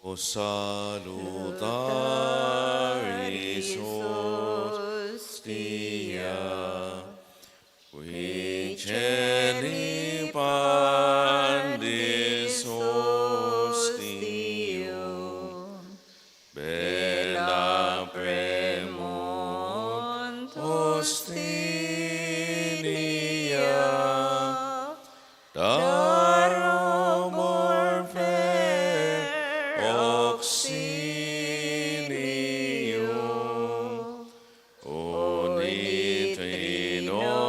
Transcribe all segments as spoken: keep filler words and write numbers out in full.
Salutaris hostia, qui celi pandis hostium, bella premunt hostinia, Darumor per oxinium, unit inoque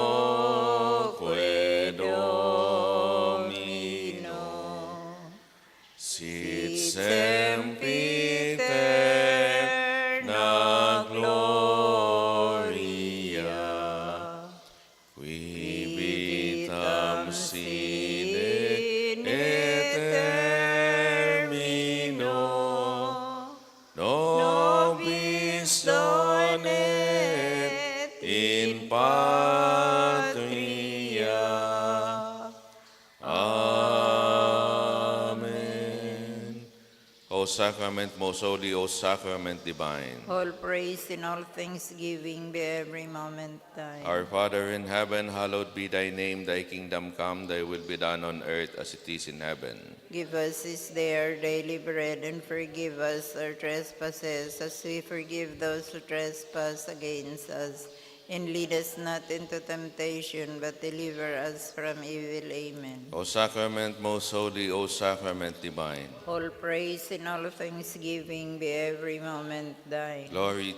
Domino, sit sempiterna gloria, qui vitam sine et termino nobis donet in patria. Amen. O sacrament most holy, O sacrament divine. All praise and all thanksgiving be every moment thine. Our Father in heaven, hallowed be thy name. Thy kingdom come, thy will be done on earth as it is in heaven. Give us this day our daily bread, and forgive us our trespasses, as we forgive those who trespass against us. And lead us not into temptation, but deliver us from evil. Amen. O sacrament most holy, O sacrament divine. All praise and all thanksgiving be every moment thine. Glory.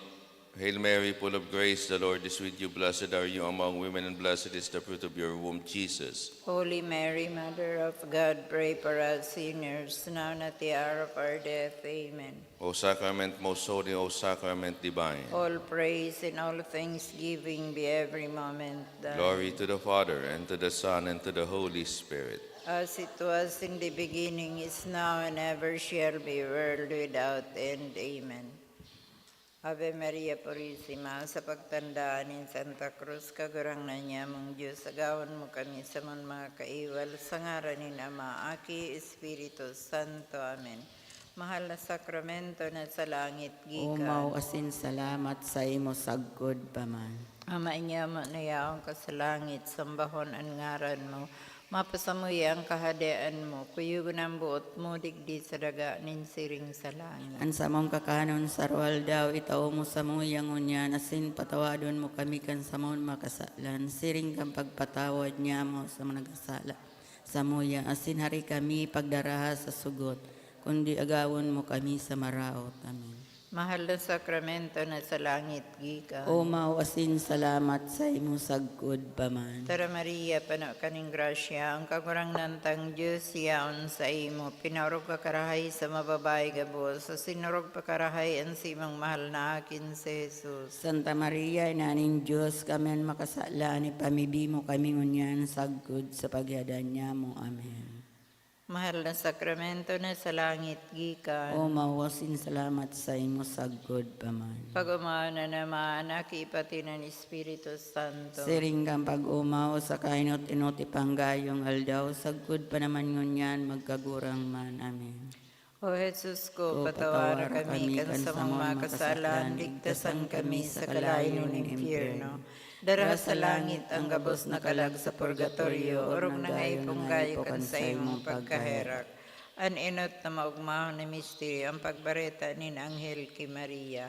Hail Mary, full of grace, the Lord is with you. Blessed are you among women, and blessed is the fruit of your womb, Jesus. Holy Mary, Mother of God, pray for us sinners, now and at the hour of our death. Amen. O sacrament most holy, O sacrament divine. All praise and all thanksgiving be every moment thine. Glory to the Father, and to the Son, and to the Holy Spirit. As it was in the beginning, is now, and ever shall be, world without end. Amen. Ave Maria Purisima, sa pagtanda nin Santa Cruz, Kagurangnan nyamong Dios, agawon mo kami samon mga kaiwal, sa ngaran nin Ama, Aki, Espiritu Santo. Amen. Mahal na sakramento na sa langit gikan. Omaw asin salamat saimo sagkod pa man. Ama nyamo na yaon ka sa langit, sambahon an ngaran mo. Mapasamuya an kahadean mo. Kuyogon an boot mo digdi sa daga nin siring sa langit. An samong kakanon sa aroaldaw, itao mo samuya ngunyan, asin patawadon mo kami kan samong mga kasalan, siring kan pagpatawad nyamo sa mga nagasala samuya, asin hari kami pagdaraha sa sugot, kundi agawon mo kami sa maraot. Amen. Mahal na sakramento na sa langit gikan. Omaw asin salamat saimo sagkod pa man. Tara, Maria, pano ka nin grasya, ang Kagurangnan tang Dios yaon saimo. Pinaorog ka karahay sa mababae gabos, asin orog pa karahay an simong mahal na akin si Jesus. Santa Maria, Ina nin Dios, kami an makasalan, ipamibi mo kami ngunyan sagkod sa paghihadan nyamo. Amen. Mahal na sakramento na sa langit gikan. Omaw asin salamat saimo sagkod pa man. Pag-omaw na naman, Aki, pati nin Espiritu Santo. Siring kan pag-omaw sa kainot-inot ipanggayong aldaw, sagkod pa naman ngunyan, magkagurang man. Amen. O Jesus ko, O, patawara patawara kami kami kan kan samong samong mga mga kasalan, kasalan, ligtasan kami sa kalayo nin impyerno. Dara sa langit ang gabos na kalag sa purgatorio, orog na nga ipunggayo kan saimong pagkaherak. An enot na maogmahon na misteryo, ang pagbareta nin anghel ki Maria.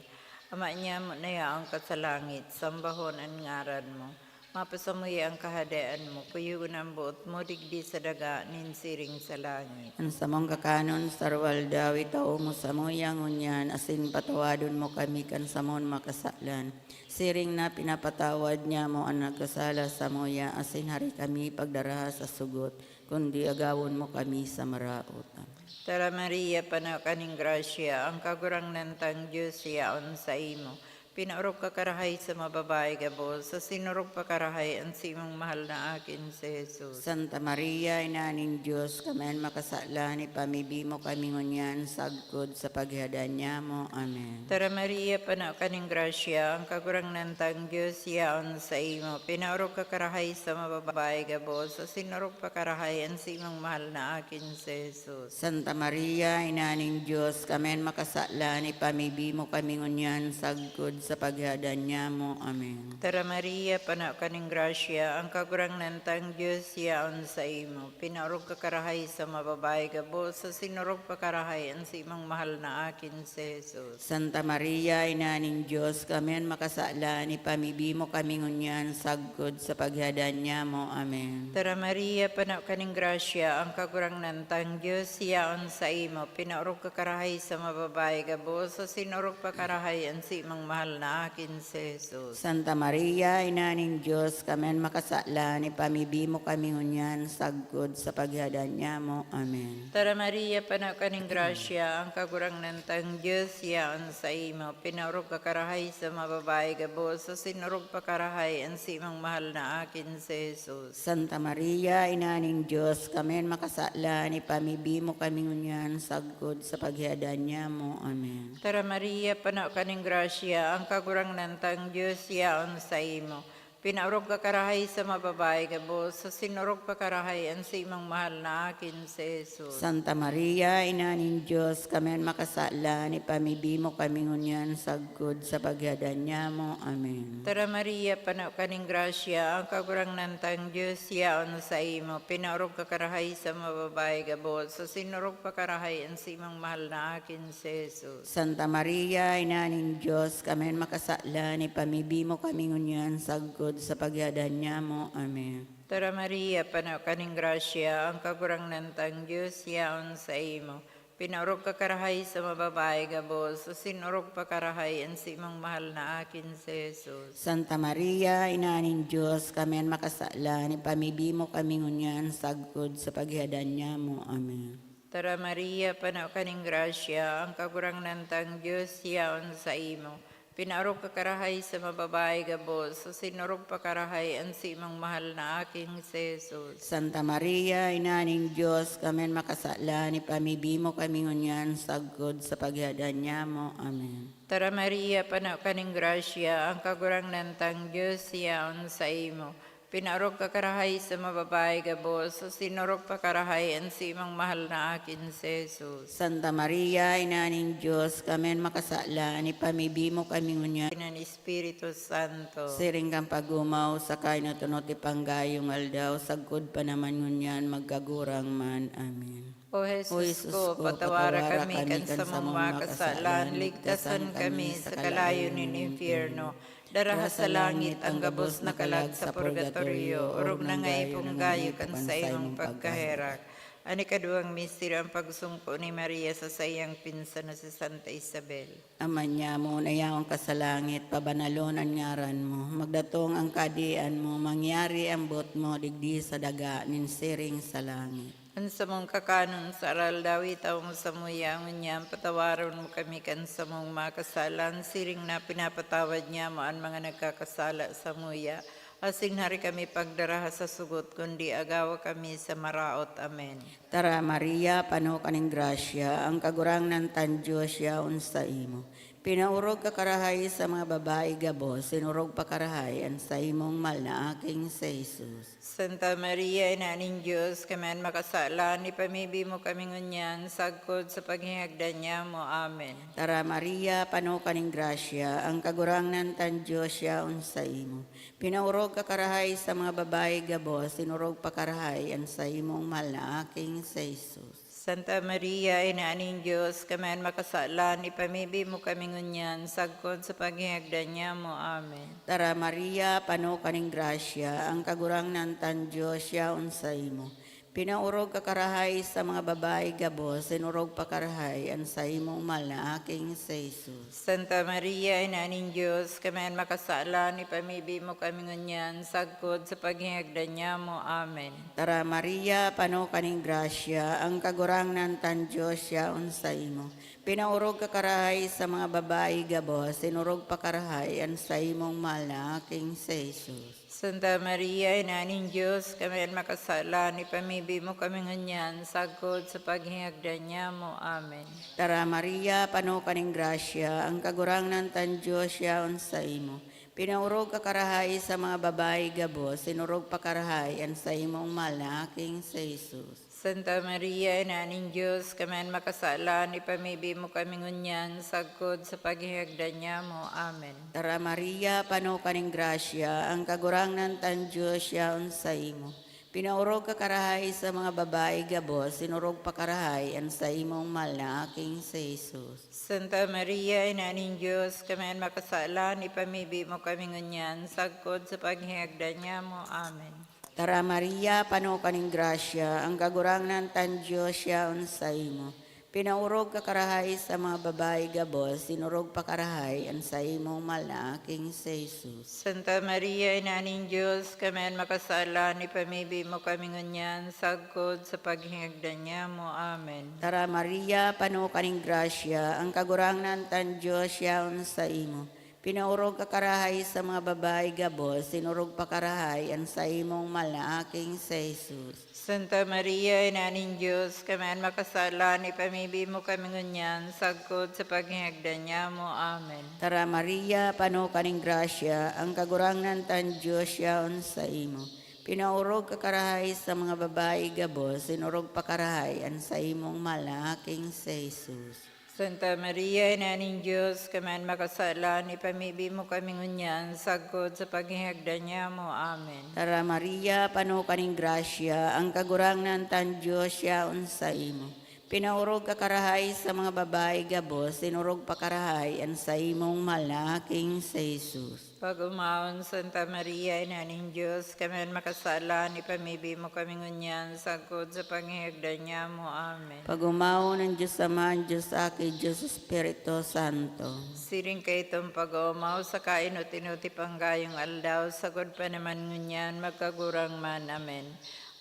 Ama nyamo na yaon ka sa langit, sambahon an ngaran mo. Mapasamuya ang kahadean mo, kuyogon an boot mo digdi sa daga nin siring sa langit. An samong kakanon sa aroaldaw, itao mo samuya ngunyan, asin patawadon mo kami kan samong mga kasalan, siring na pinapatawad nyamo an nagkasala samuya, asin hari kami pagdaraha sa sugot, kundi agawon mo kami sa maraot. Amen. Tara, Maria, pano ka nin grasya, ang Kagurangnan tang Dios yaon saimo. Pinaorog ka karahay sa mga babayi gabos, asin orog pa karahay an saimong mahal na aki si Jesus. Santa Maria, Ina nin Dios, kami an makasalan, ipamibi mo kami ngunyan sagkod sa paghihadan nyamo. Amen. Tara Maria, pano ka nin grasya, ang Kagurangnan tang Dios yaon saimo. Pinaorog ka karahay sa mga babayi gabos, asin orog pa karahay an saimong mahal na aki si Jesus. Santa Maria, Ina nin Dios, kami an makasalan, ipamibi mo kami ngunyan sagkod sa paghihadan nyamo. Amen. Tara Maria, pano ka nin grasya, ang Kagurangnan tang Dios yaon saimo. Pinaorog ka karahay sa mga babayi gabos, asin orog pa karahay an saimong mahal na aki si Jesus. Santa Maria, Ina nin Dios, kami an makasalan, ipamibi mo kami ngunyan sagkod sa paghihadan nyamo. Amen. Tara Maria, pano ka nin grasya, ang Kagurangnan tang Dios yaon saimo. Pinaorog ka karahay sa mga babayi gabos, asin orog pa karahay an saimong mahal na aki si Jesus. Santa Maria, Ina nin Dios, kami an makasalan, ipamibi mo kami ngunyan sagkod sa paghihadan nyamo. Amen. Tara Maria, pano ka nin grasya, ang Kagurangnan tang Dios yaon saimo. Pinaorog ka karahay sa mga babayi gabos, asin orog pa karahay an saimong mahal na aki si Jesus. Santa Maria, Ina nin Dios, kami an makasalan, ipamibi mo kami ngunyan sagkod sa paghihadan nyamo. Amen. Tara Maria, pano ka nin grasya, ang Kagurangnan tang Dios yaon saimo. Pinaorog ka karahay sa mga babayi gabos, asin orog pa karahay an saimong mahal na aki si Jesus. Santa Maria, Ina nin Dios, kami an makasalan, ipamibi mo kami ngunyan sagkod sa paghihadan nyamo. Amen. Tara Maria, pano ka nin grasya, ang Kagurangnan tang Dios yaon saimo. Pinaorog ka karahay sa mga babayi gabos, asin orog pa karahay an saimong mahal na aki si Jesus. Santa Maria, Ina nin Dios, kami an makasalan, ipamibi mo kami ngunyan sagkod sa paghihadan nyamo. Amen. Tara Maria, pano ka nin grasya, ang Kagurangnan tang Dios yaon saimo. Pinaorog ka karahay sa mga babayi gabos, asin orog pa karahay an saimong mahal na aki si Jesus. Santa Maria, Ina nin Dios, kami an makasalan, ipamibi mo kami ngunyan sagkod sa paghihadan nyamo. Amen. Tara Maria, pano ka nin grasya, ang Kagurangnan tang Dios yaon saimo. Pinaorog ka karahay sa mga babayi gabos, asin orog pa karahay an saimong mahal na aki si Jesus. Santa Maria, Ina nin Dios, kami an makasalan, ipamibi mo kami ngunyan sagkod sa paghihadan nyamo. Amen. Tara Maria, pano ka nin grasya, ang Kagurangnan tang Dios yaon saimo. Pinaorog ka karahay sa mga babayi gabos, asin orog pa karahay an saimong mahal na aki si Jesus. Santa Maria, Ina nin Dios, kami an makasalan, ipamibi mo kami ngunyan. Ina ni Espiritu Santo. Siring kan pag-omaw, sa kainot-unot ipang gayong aldaw, sagkod pa naman ngunyan, magkagurang man. Amen. O Jesus ko, patawara kami kan samong mga kasalan, ligtasan kami sa kalayo nin impyerno. Daraha sa langit an gabos na kalag sa purgatorio, orog na ngaipo gayo kan saimong pagkaherak. An ikaduwang misteryo, an pagsungko ni Maria sa saiyang pinsan na si Santa Isabel. Ama nyamo na yaon ka sa langit, pabanalon an ngaran mo. Magdatong an kahadean mo, mangyari an boot mo digdi sa daga nin siring sa langit. An samong kakanon sa aroaldaw, itao mo samuya ngunyan, patawaron mo kami kan samong mga kasalan, siring na pinapatawad nyamo an mga nagkakasala samuya. Asin hari kami pagdaraha sa sugot, kundi agawa kami sa maraot. Amen. Tara, Maria, pano ka nin grasya, ang Kagurangnan tan Dios yaon saimo. Pinaorog ka karahay sa mga babayi gabos, asin orog pa karahay an saimong mahal na aking si Jesus. Santa Maria, Ina nin Dios, kami an makasalan, ipamibi mo kami ngunyan, sagkod sa paghihagdan nyamo. Amen. Tara, Maria, pano ka nin grasya, ang Kagurangnan tan Dios yaon saimo. Pinaorog ka karahay sa mga babayi gabos, asin orog pa karahay an saimong mahal na aking si Jesus. Santa Maria, Ina nin Dios, kami an makasalan, ipamibi mo kami ngunyan, sagkod sa paghihagdan nyamo. Amen. Tara, Maria, pano ka nin grasya, ang Kagurangnan tan Dios yaon saimo. Pinaorog ka karahay sa mga babayi gabos, asin orog pa karahay an saimong mahal na aking si Jesus. Santa Maria, Ina nin Dios, kami an makasalan, ipamibi mo kami ngunyan, sagkod sa paghihagdan nyamo. Amen. Tara, Maria, pano ka nin grasya, ang Kagurangnan tan Dios yaon saimo. Pinaorog ka karahay sa mga babayi gabos, sinorog pa karahay an saimong mahal na aking si Jesus. Santa Maria, Ina nin Dios, kami an makasalan, ipamibi mo kami ngunyan, sagkod sa paghingagdan niamo. Amen. Tara, Maria, pano ka ning grasya, ang Kagurangnan tan Dios yaon saimo. Pinaorog ka karahay sa mga babayi gabos, sinorog pa karahay an saimong mahal na aking si Jesus. Santa Maria, Ina nin Dios, kami an makasalan, ipamibi mo kami ngunyan, sagkod sa paghingagdan niamo. Amen. Tara, Maria, pano ka ning grasya, ang Kagurangnan tan Dios yaon saimo. Pinaorog ka karahay sa mga babayi gabos, sinorog pa karahay an saimong mahal na aking si Jesus. Santa Maria, Ina nin Dios, kami an makasalan, ipamibi mo kami ngunyan, sagkod sa paghingagdan niamo. Amen. Tara, Maria, pano ka ning grasya, ang Kagurangnan tan Dios yaon saimo. Pinaorog ka karahay sa mga babayi gabos, sinorog pa karahay an saimong mahal na aking si Jesus. Santa Maria, Ina nin Dios, kami an makasalan, ipamibi mo kami ngunyan, sagkod sa paghingagdan niamo. Amen. Tara, Maria, pano ka ning grasya, ang Kagurangnan tan Dios yaon saimo. Pinaorog ka karahay sa mga babayi gabos, sinorog pa karahay an saimong mahal na aking si Jesus. Santa Maria, Ina nin Dios, kami an makasalan, ipamibi mo kami ngunyan, sagkod sa paghingagdan niamo. Amen. Tara, Maria, pano ka ning grasya, ang Kagurangnan tan Dios yaon saimo. Pinaorog ka karahay sa mga babayi gabos, sinorog pa karahay an saimong mahal na aking si Jesus. Santa Maria, Ina nin Dios, kami an makasalan, ipamibi mo kami ngunyan, sagkod sa paghingagdan niamo. Amen. Tara, Maria, pano ka ning grasya, ang Kagurangnan tan Dios yaon saimo. Pinaorog ka karahay sa mga babayi gabos, sinorog pa karahay an saimong mahal na aking si Jesus. Pag-omawon, Santa Maria, Ina nin Dios, kami an makasalan, ipamibi mo kami ngunyan, sagkod sa paghingagdan niamo. Amen. Pag-omawon an Dios Ama, an Dios Aki, Dios Espiritu Santo. Siring kaitong pag-oomaw sa kainot-inoti panggayong aldaw, sagkod pa naman ngunyan, magkagurang man. Amen.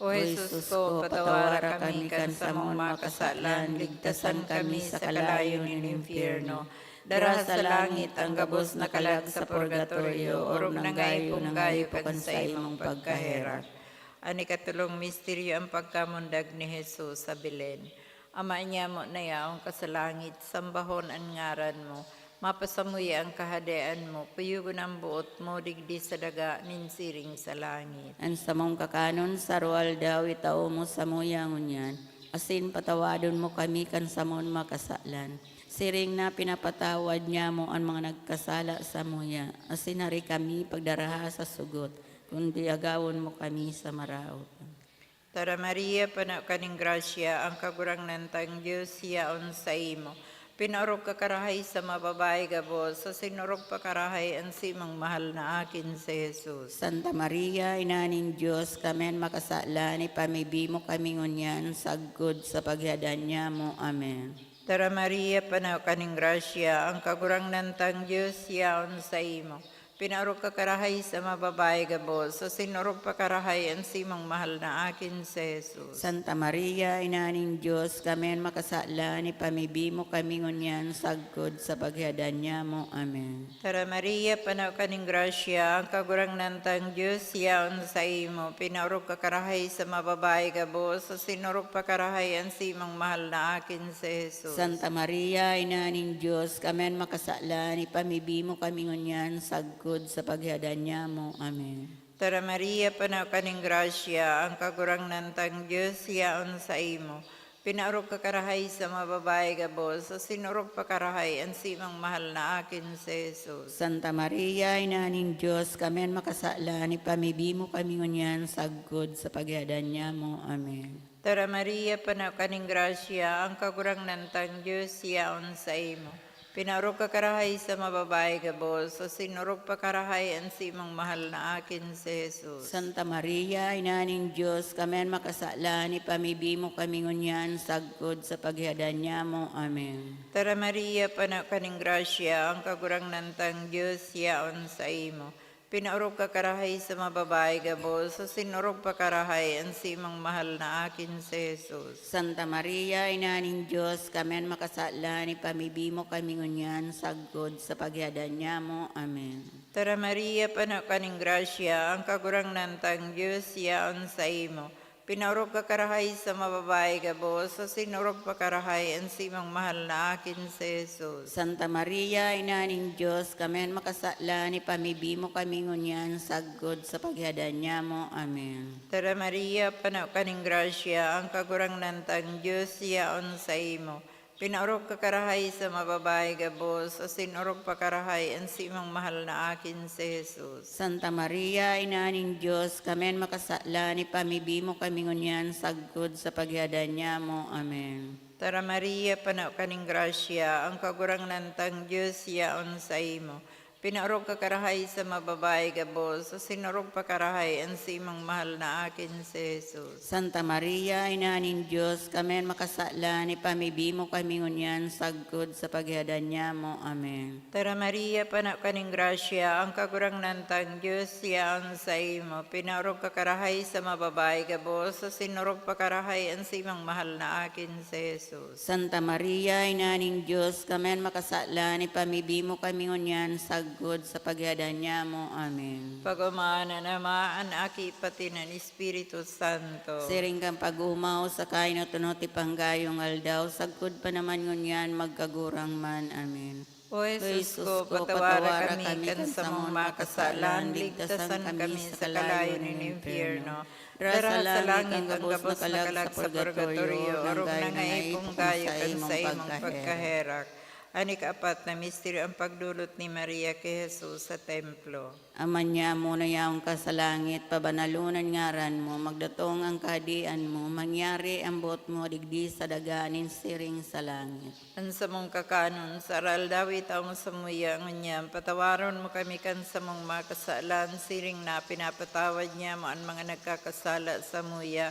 O Jesus ko, patawara kami kan samong mga kasalan, ligtasan kami sa kalayo nin impyerno. Dara sa langit ang gabos na kalag sa purgatorio, orog na gayo, na gayo pa kan saimong pagkaherak. An ikatolong misteryo, an pagkamundag ni Jesus sa Belen. Ama niamo na yaon ka sa langit, sambahon an ngaran mo. Mapasamuya an kahadean mo, kuyogon an boot mo digdi sa daga nin siring sa langit. An samong kakanon sa aroaldaw itao mo samuya ngunyan, asin patawadon mo kami kan samon mga kasalan, siring na pinapatawad niamo an mga nagkasala samuya, asin hari kami pagdaraha sa sugot, kundi agawon mo kami sa maraot. Tara, Maria, pano ka nin grasya, ang Kagurangnan tang Dios yaon saimo. Pinaorog ka karahay sa mga babayi gabos, asin orog pa karahay an simong mahal na akin si Jesus. Santa Maria, Ina nin Dios, kami an makasalan, ipamibi mo kami ngunyan, sagkod sa paghiadan niamo. Amen. Tara, Maria, pano ka nin grasya, ang Kagurangnan tang Dios yaon saimo. Pinaorog ka karahay sa mga babayi gabos, asin orog pa karahay an simong mahal na akin si Jesus. Santa Maria, Ina nin Dios, kami an makasalan, ipamibi mo kami ngunyan sagkod sa paghiadan niamo. Amen. Tara, Maria, pano ka nin grasya, ang Kagurangnan tang Dios yaon saimo. Pinaorog ka karahay sa mga babayi gabos, asin orog pa karahay an simong mahal na akin si Jesus. Santa Maria, Ina nin Dios, kami an makasalan, ipamibi mo kami ngunyan sagkod sa paghiadan niamo. Amen. Tara, Maria, pano ka nin grasya, ang Kagurangnan tang Dios yaon saimo. Pinaorog ka karahay sa mga babayi gabos, asin orog pa karahay an simong mahal na akin si Jesus. Santa Maria, Ina nin Dios, kami an makasalan, ipamibi mo kami ngunyan sagkod sa paghiadan niamo. Amen. Tara, Maria, pano ka nin grasya, ang Kagurangnan tang Dios yaon saimo. Pinaorog ka karahay sa mga babayi gabos, asin orog pa karahay an simong mahal na akin si Jesus. Santa Maria, Ina nin Dios, kami an makasalan, ipamibi mo kami ngunyan sagkod sa paghiadan niamo. Amen. Tara, Maria, pano ka nin grasya, ang Kagurangnan tang Dios yaon saimo. Pinaorog ka karahay sa mga babayi gabos, asin orog pa karahay an saimong mahal na akin si Jesus. Santa Maria, Ina nin Dios, kami an makasalan, ipamibi mo kami ngunyan sagkod sa paghihadan nyamo. Amen. Tara Maria, pano ka nin grasya, ang Kagurangnan tang Dios yaon saimo. Pinaorog ka karahay sa mga babayi gabos, asin orog pa karahay an saimong mahal na akin si Jesus. Santa Maria, Ina nin Dios, kami an makasalan, ipamibi mo kami ngunyan sagkod sa paghihadan nyamo. Amen. Tara Maria, pano ka nin grasya, ang Kagurangnan tang Dios yaon saimo. Pinaorog ka karahay sa mga babayi gabos, asin orog pa karahay an saimong mahal na akin si Jesus. Santa Maria, Ina nin Dios, kami an makasalan, ipamibi mo kami ngunyan sagkod sa paghihadan nyamo. Amen. Tara Maria, pano ka nin grasya, ang Kagurangnan tang Dios yaon saimo. Pinaorog ka karahay sa mga babayi gabos, asin orog pa karahay an saimong mahal na akin si Jesus. Santa Maria, Ina nin Dios, kami an makasalan, ipamibi mo kami ngunyan sagkod sa paghihadan nyamo. Amen. Tara Maria, pano ka nin grasya, ang Kagurangnan tang Dios yaon saimo. Pinaorog ka karahay sa mga babayi gabos, asin orog pa karahay an saimong mahal na akin si Jesus. Santa Maria, Ina nin Dios, kami an makasalan, ipamibi mo kami ngunyan sagkod sa paghihadan nyamo. Amen. Pag-omahan an Ama, an Aki, pati an Espiritu Santo. Siring kan pag-omaw sa kainot-unot ipanggayo nga aldaw, sagkod pa naman ngunyan magkagurang man. Amen. O Jesus ko, patawara kami kan samong mga kasalan, ligtasan kami sa kalayo nin impyerno. Dara sa langit an gabos na kalag sa purgatorio, orog na nga ipong gayo kan saimong pagkaherak. An ikaapat na misteryo, an pagdolot ni Maria ki Jesus sa templo. Ama nyamo na yaon ka sa langit, pabanalon an ngaran mo, magdatong an kahadean mo, mangyari an boot mo digdi sa daga nin siring sa langit. An samong kakanon sa aroaldaw itao mo samuya ngunyan, patawaron mo kami kan samong mga kasalan, siring na pinapatawad nyamo an mga nagkakasala samuya,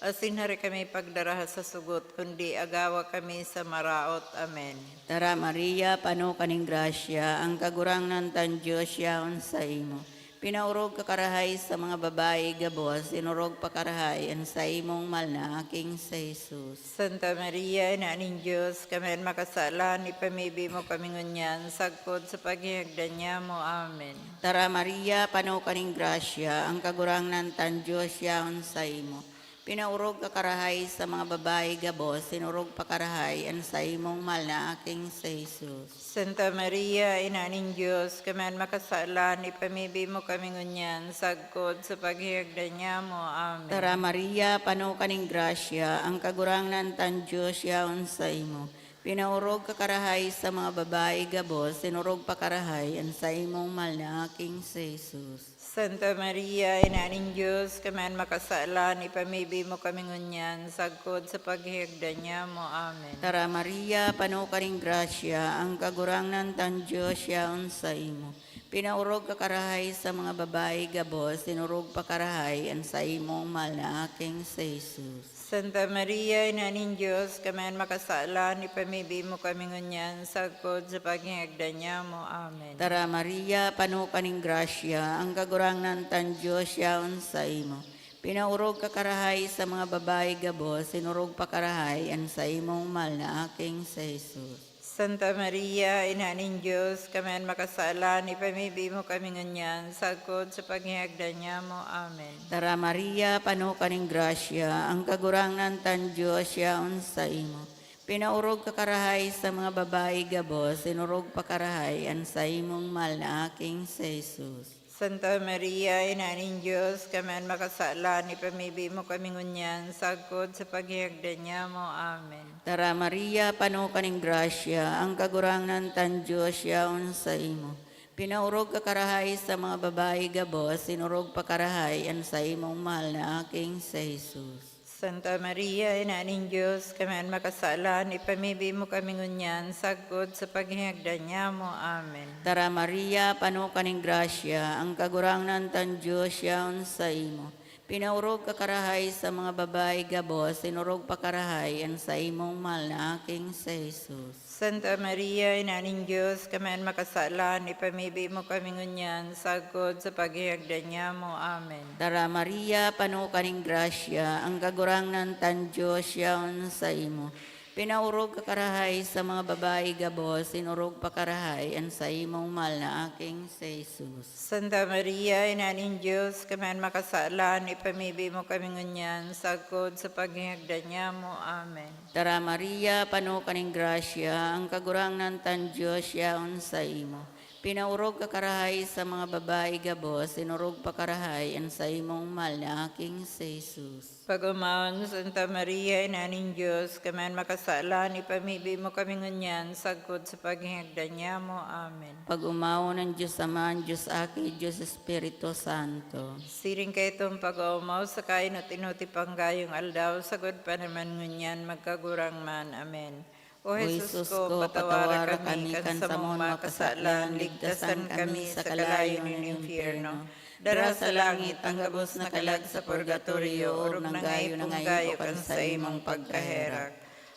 asin hari kami pagdaraha sa sugot, kundi agawa kami sa maraot. Amen. Tara Maria, pano ka nin grasya, ang Kagurangnan tang Dios yaon saimo. Pinaorog ka karahay sa mga babayi gabos, asin orog pa karahay an saimong mahal na aking si Jesus. Santa Maria, Ina nin Dios, kami an makasalan, ipamibi mo kami ngunyan, sagkod sa paghihagdan nyamo. Amen. Tara Maria, pano ka nin grasya, ang Kagurangnan tang Dios yaon saimo. Pinaorog ka karahay sa mga babayi gabos, asin orog pa karahay an saimong mahal na aking si Jesus. Santa Maria, Ina nin Dios, kami an makasalan, ipamibi mo kami ngunyan, sagkod sa paghihagdan nyamo. Amen. Tara Maria, pano ka nin grasya, ang Kagurangnan tang Dios yaon saimo. Pinaorog ka karahay sa mga babayi gabos, asin orog pa karahay an saimong mahal na aking si Jesus. Santa Maria, Ina nin Dios, kami an makasalan, ipamibi mo kami ngunyan, sagkod sa paghihagdan nyamo. Amen. Tara Maria, pano ka nin grasya, ang Kagurangnan tang Dios yaon saimo. Pinaorog ka karahay sa mga babayi gabos, asin orog pa karahay an saimong mahal na aking si Jesus. Santa Maria, Ina nin Dios, kami an makasalan, ipamibi mo kami ngunyan, sagkod sa paghihagdan nyamo. Amen. Tara Maria, pano ka nin grasya, ang Kagurangnan tang Dios yaon saimo. Pinaorog ka karahay sa mga babayi gabos, asin orog pa karahay an saimong mahal na aking si Jesus. Santa Maria, Ina nin Dios, kami an makasalan, ipamibi mo kami ngunyan, sagkod sa paghihagdan nyamo. Amen. Tara Maria, pano ka nin grasya, ang Kagurangnan tang Dios yaon saimo. Pinaorog ka karahay sa mga babayi gabos, asin orog pa karahay an saimong mahal na aking si Jesus. Santa Maria, Ina nin Dios, kami an makasalan, ipamibi mo kami ngunyan, sagkod sa paghihagdan nyamo. Amen. Tara Maria, pano ka nin grasya, ang Kagurangnan tang Dios yaon saimo. Pinaorog ka karahay sa mga babayi gabos, asin orog pa karahay an saimong mahal na aking si Jesus. Santa Maria, Ina nin Dios, kami an makasalan, ipamibi mo kami ngunyan, sagkod sa paghihagdan nyamo. Amen. Tara Maria, pano ka nin grasya, ang Kagurangnan tang Dios yaon saimo. Pinaorog ka karahay sa mga babayi gabos, asin orog pa karahay an saimong mahal na aking si Jesus. Santa Maria, Ina nin Dios, kami an makasalan, ipamibi mo kami ngunyan, sagkod sa paghihagdan nyamo. Amen. Tara, Maria, pano ka ning grasya, ang Kagurangnan tang Dios yaon saimo. Pinaorog ka karahay sa mga babayi gabos, asin orog pa karahay an saimong mahal na aking si Jesus. Santa Maria, Ina nin Dios, kami an makasalan, ipamibi mo kami ngunyan, sagkod sa paghihagdan nyamo. Amen. Tara, Maria, pano ka ning grasya, ang Kagurangnan tang Dios yaon saimo. Pinaorog ka karahay sa mga babayi gabos, asin orog pa karahay an saimong mahal na aking si Jesus. Pag-omawon, Santa Maria, Ina nin Dios, kami an makasalan, ipamibi mo kami ngunyan, sagkod sa paghihagdan nyamo. Amen. Pag-omawon an Dios Ama, an Dios Aki, Dios Espiritu Santo. Siring kaitong pag-oomaw sa kainot-inoti panggayong aldaw, sagkod pa naman ngunyan, magkagurang man. Amen. O O Jesus Jesus ko, ko, patawara patawara kami kami kan kan samong samong makasalan, makasalan, ligtasan kami sa kalayo nin impyerno. Dara sa langit ang gabos na kalag sa purgatorio, orog na ngayo panggayo kan saimong pagkaherak.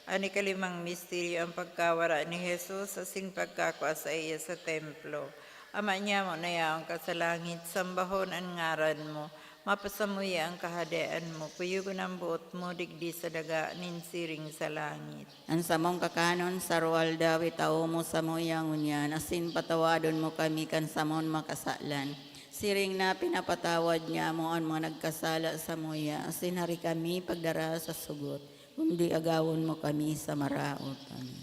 An ikalimang misteryo, ang pagkawara ni Jesus asin pagkakua saiya sa templo. Ama nyamo na yaon ka sa langit, sambahon an ngaran mo. Mapasamuya an kahadean mo, kuyogon an boot mo digdi sa daga nin siring sa langit. An samong kakanon sa aroaldaw itao mo samuya ngunyan, asin patawadon mo kami kan samon makasalan. Siring na pinapatawad nyamo an mga nagkasala samuya, asin hari kami pagdara sa sugot, kundi agawon mo kami sa maraot. Amen.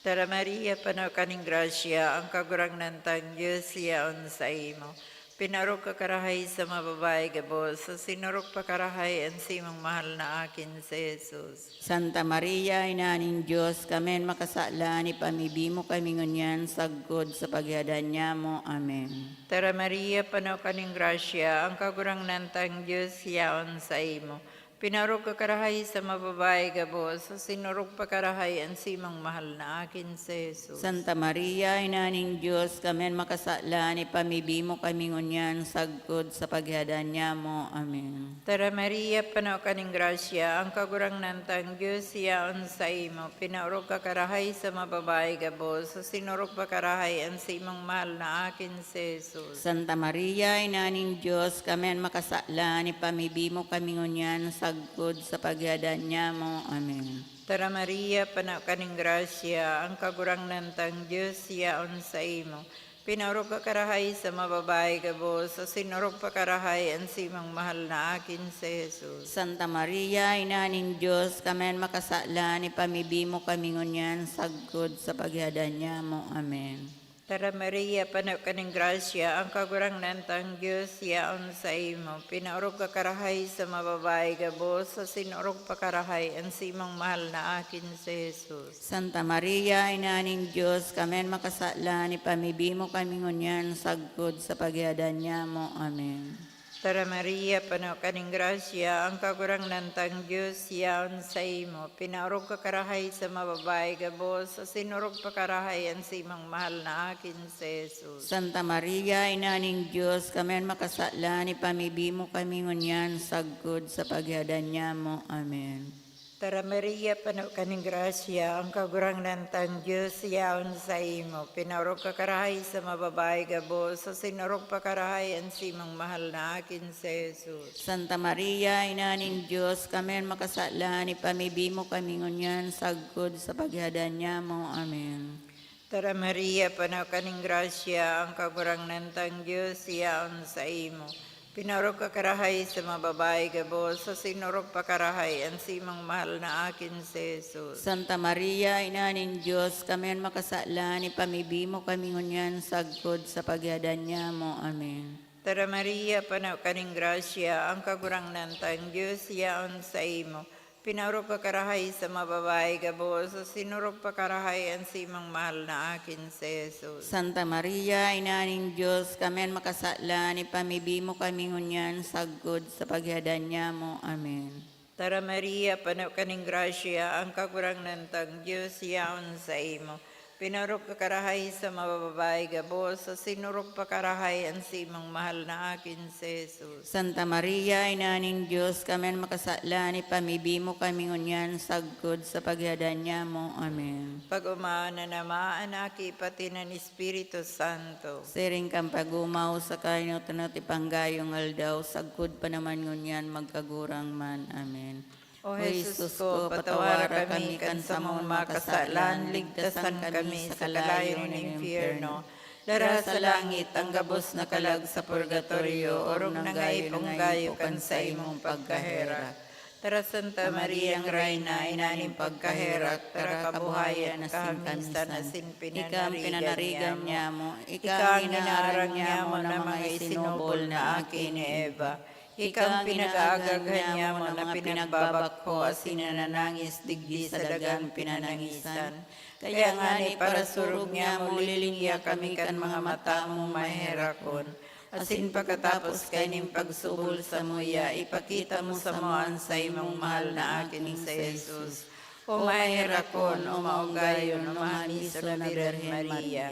Tara Maria, pano ka nin grasya, ang Kagurangnan tang Dios yaon saimo. Pinaorog ka karahay sa mga babayi gabos, asin orog pa karahay an simong mahal na akin si Jesus. Santa Maria, Ina nin Dios, kami an makasalan, ipamibi mo kami ngunyan sagkod sa paghihadan nyamo. Amen. Tara Maria, pano ka nin grasya, ang Kagurangnan tang Dios yaon saimo. Pinaorog ka karahay sa mga babayi gabos, asin orog pa karahay an simong mahal na akin si Jesus. Santa Maria, Ina nin Dios, kami an makasalan, ipamibi mo kami ngunyan sagkod sa paghihadan nyamo. Amen. Tara Maria, pano ka nin grasya, ang Kagurangnan tang Dios yaon saimo. Pinaorog ka karahay sa mga babayi gabos, asin orog pa karahay an simong mahal na akin si Jesus. Santa Maria, Ina nin Dios, kami an makasalan, ipamibi mo kami ngunyan sagkod sa paghihadan nyamo. Amen. Tara Maria, pano ka nin grasya, ang Kagurangnan tang Dios yaon saimo. Pinaorog ka karahay sa mga babayi gabos, asin orog pa karahay an simong mahal na akin si Jesus. Santa Maria, Ina nin Dios, kami an makasalan, ipamibi mo kami ngunyan sagkod sa paghihadan nyamo. Amen. Tara Maria, pano ka nin grasya, ang Kagurangnan tang Dios yaon saimo. Pinaorog ka karahay sa mga babayi gabos, asin orog pa karahay an simong mahal na akin si Jesus. Santa Maria, Ina nin Dios, kami an makasalan, ipamibi mo kami ngunyan sagkod sa paghihadan nyamo. Amen. Tara Maria, pano ka nin grasya, ang Kagurangnan tang Dios yaon saimo. Pinaorog ka karahay sa mga babayi gabos, asin orog pa karahay an simong mahal na akin si Jesus. Santa Maria, Ina nin Dios, kami an makasalan, ipamibi mo kami ngunyan sagkod sa paghihadan nyamo. Amen. Tara Maria, pano ka nin grasya, ang Kagurangnan tang Dios yaon saimo. Pinaorog ka karahay sa mga babayi gabos, asin orog pa karahay an simong mahal na akin si Jesus. Santa Maria, Ina nin Dios, kami an makasalan, ipamibi mo kami ngunyan sagkod sa paghihadan nyamo. Amen. Tara Maria, pano ka nin grasya, ang Kagurangnan tang Dios yaon saimo. Pinaorog ka karahay sa mga babayi gabos, asin orog pa karahay an simong mahal na akin si Jesus. Santa Maria, Ina nin Dios, kami an makasalan, ipamibi mo kami ngunyan sagkod sa paghihadan nyamo. Amen. Tara Maria, pano ka nin grasya, ang Kagurangnan tang Dios yaon saimo. Pinaorog ka karahay sa mga babayi gabos, asin orog pa karahay an simong mahal na akin si Jesus. Santa Maria, Ina nin Dios, kami an makasalan, ipamibi mo kami ngunyan sagkod sa paghihadan nyamo. Amen. Tara Maria, pano ka nin grasya, ang Kagurangnan tang Dios yaon saimo. Pinorog ka karahay sa mabababae gabos, asin orog pa karahay an simong mahal na akin si Jesus. Santa Maria, Ina nin Dios, kami an makasalan, ipamibi mo kami ngunyan sagkod sa paghihadan nyamo. Amen. Pag-omaon na naman an Aki, pati an Espiritu Santo. Siring kan pag-omaw sa kainot-inot, ipanggayo nga aldaw, sagkod pa naman ngunyan, magkagurang man. Amen. O Jesus ko, patawara kami kan samong mga kasalan, ligtasan kami sa kalayo nin impyerno. Dara sa langit an gabos na kalag sa purgatorio, orog na ngani panggayo kan saimong pagkaherak. Tara, Santa Maria, Reyna, Ina nin pagkaherak, tara, kabuhayan asin kamisan asin pinanarigan nyamo. Ika an inaarang nyamo na mga isinubol na aki ni Eva. Ika an pinag-aagaghan nyamo na pinagbabakho asin nananangis digdi sa dagang pinanangisan. Kaya ngani, parasurog nyamo, lilingya kami kan mga mata mong maherakon. Asin pagkatapos kaining pagsubol samuya, ipakita mo samo an saimong mahal na aking si Jesus. O maherakon, o maunggayon, o mahamiso na Birhen Maria,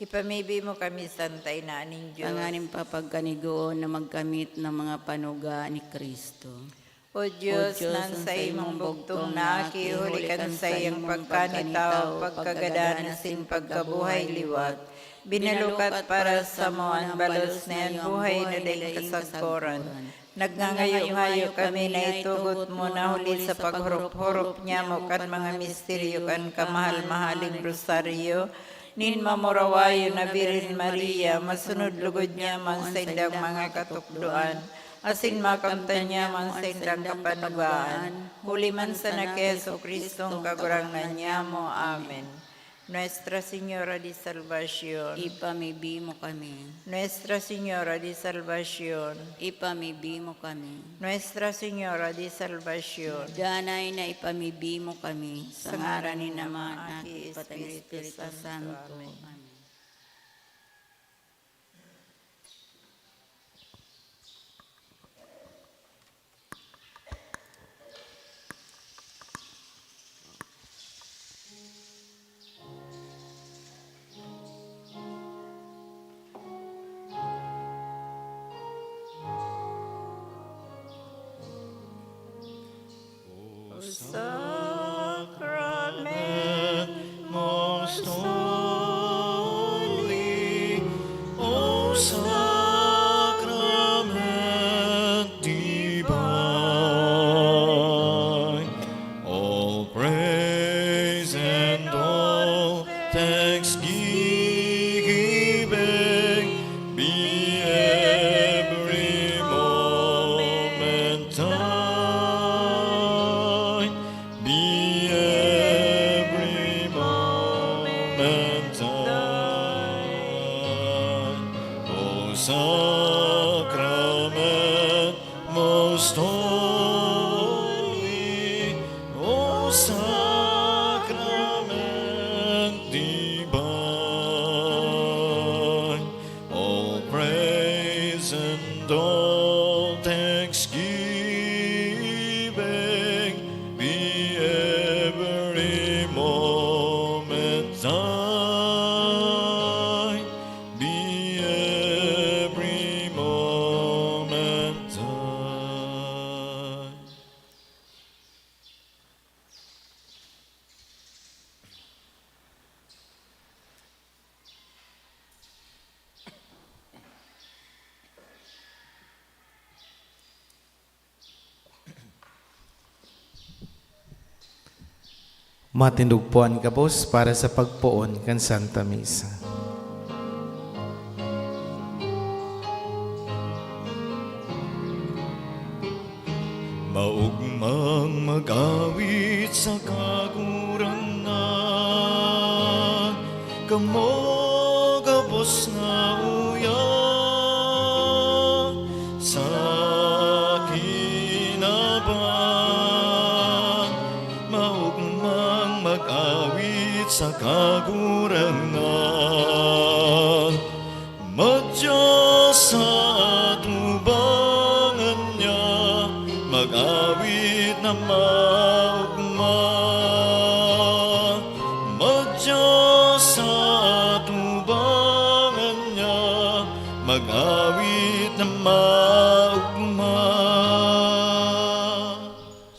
ipamibi mo kami, Santa Ina nin Dios, tanganing papagkanigoon na magkamit ng mga panuga ni Cristo. O Dios, O Dios, na an an saimong saimong bugtong bugtong na aki, aki, huli huli kan kan saiyang saimong pagkanitaw, pagkanitaw, pagkagadan asin pagkabuhay liwat, binalukat para samo an balos na yan buhay na daing kasagkoran. Nagngangayo-ngayo kami na itugot mo na huli sa paghurop-hurop nyamo kan mga misteryo kan kamahal-mahaling rosaryo nin mamurawayon na Birhen Maria, masunod lugod nyamo an saindang mga katukdoan, asin makamtan nyamo an saindang kapanugaan, huli man sana ki Jesu-Cristo an Kagurangnan nyamo. Amen. Nuestra Señora de Salvacion, ipamibi mo kami. Nuestra Señora de Salvacion, ipamibi mo kami. Nuestra Señora de Salvacion, danay na ipamibi mo kami. Sa ngaran nin Ama, Aki, Espiritu Santo. Amen. O Sacrament most holy, O Sacrament divine, all praise and all thanksgiving be every moment thine, be every moment thine. O Sacrament most holy, O Sacrament divine, all praise and all thanksgiving be every moment thine, be every moment thine. Matindog po an gabos para sa pagpoon kan Santa Misa. Maogmang mag-awit sa Kagurangnan, kamo gabos na uya sa kinaban. Maogmang mag-awit sa Kagurangnan, madya sa atubangan niya, mag-awit na maogma. Madya Mag-awit na maugma.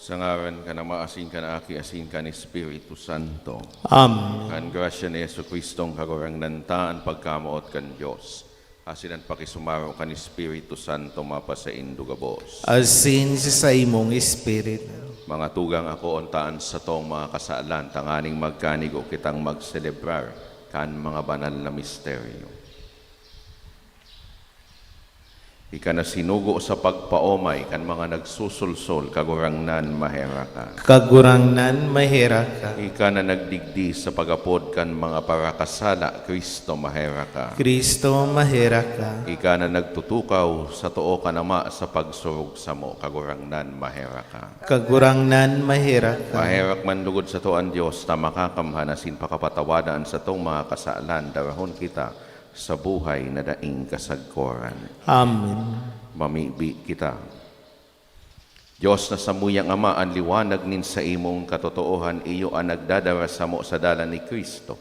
Sa ngaran kan Ama, asin kan Aki, asin kan Espiritu Santo. Amen. Kan grasya ni Jesu-Cristong Kagurangnan ta, an pagkamoot kan Dios, asin an pakisumaro kan Espiritu Santo mapasaindo gabos. Asin sa saimong espiritu. Mga tugang, akoon ta an satong mga kasalan tanganing magkanigo kitang magselebrar kan mga banal na misteryo. Ika na sinugo sa pagpaomay kan mga nagsusulsol, Kagurangnan, maherak ka. Kagurangnan, maherak ka. Ika na nagdigdi sa pag-apod kan mga parakasala, Kristo, maherak ka. Kristo, maherak ka. Ika na nagtutukaw sa too kan Ama sa pagsurog samo, Kagurangnan, maherak ka. Kagurangnan, maherak ka. Maherak man lugod sato an Dios, ta makakamhan asin pakapatawadan an satong mga kasalan, darahon kita sa buhay na daing kasagkoran. Amen. Mamibi kita. Dios na samuyang Ama, an liwanag nin saimong katotoohan iyo an nagdadara samo sa dalan ni Cristo.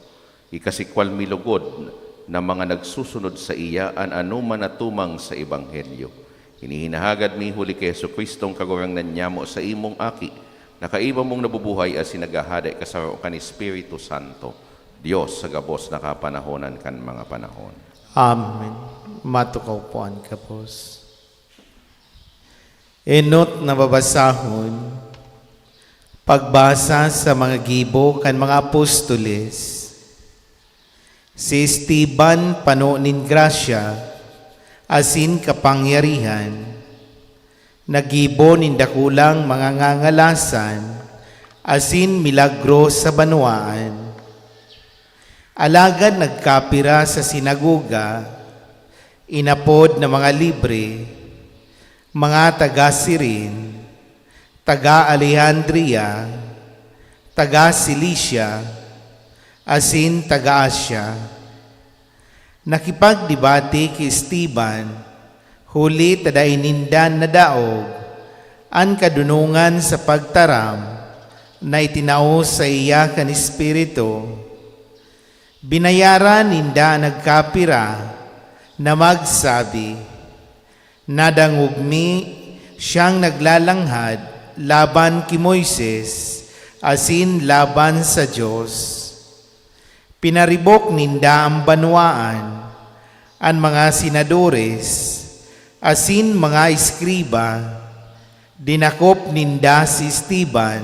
Ikasikwal mi lugod na mga nagsusunod saiya an anoman na tumang sa Ebanghelyo. Ini hinahagad mi huli ki Jesu-Cristong Kagurangnan nyamo, saimong Aki, na kaiba mong nabubuhay asin naghahade kasaro kan Espiritu Santo, Dios sa gabos na kapanahonan kan mga panahon. Amen. Matukaw po an gabos. Enot na babasahon, pagbasa sa mga gibo kan mga apostoles. Si Esteban, pano nin grasya asin kapangyarihan, naggibo nin dakulang mga ngangalasan asin milagro sa banwaan. Alagad nagkapira sa sinagoga, inapod na mga libre, mga taga Cirene, taga Alejandria, taga Cilicia, asin taga Asia. Nakipagdebate ki Esteban, huli ta dai ninda nadaog an kadunongan sa pagtaram na itinao saiya kan Espiritu. Binayaran ninda an nagkapira na magsabi, "Nadangog mi siyang naglalanghad laban ki Moises asin laban sa Dios." Pinaribok ninda an banwaan, an mga senadores asin mga eskriba. Dinakop ninda si Esteban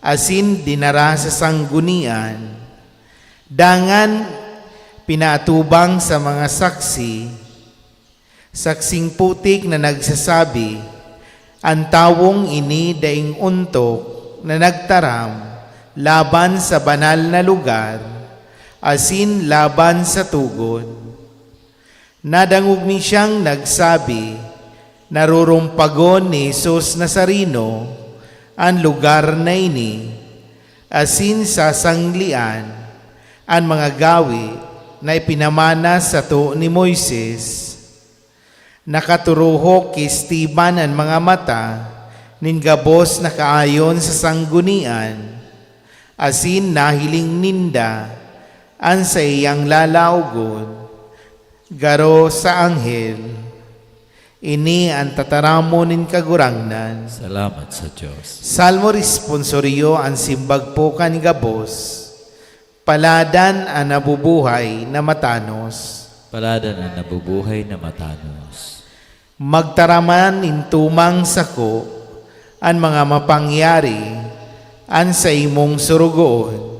asin dinara sa sanggunian. Dangan pinaatubang sa mga saksi, saksing putik na nagsasabi, "An tawong ini daing ontok na nagtaram laban sa banal na lugar asin laban sa Tugon." Nadangog mi siyang nagsabi, "Narurumpagon ni Jesus Nazareno an lugar na ini, asin sasanglean an mga gawe na ipinamana sato ni Moises." Nakaturuhok ki Esteban an mga mata nin gabos na kaayon sa sanggunian, asin nahiling ninda an saiyang lalaogon garo sa anghel. Ini an tataramon nin Kagurangnan. Salamat sa Diyos. Salmo Responsorio, an simbag po kan gabos. Paladan an nabubuhay na matanos. Paladan an nabubuhay na matanos. Magtaraman nin tumang sako an mga mapangyari, an saimong sorogoon.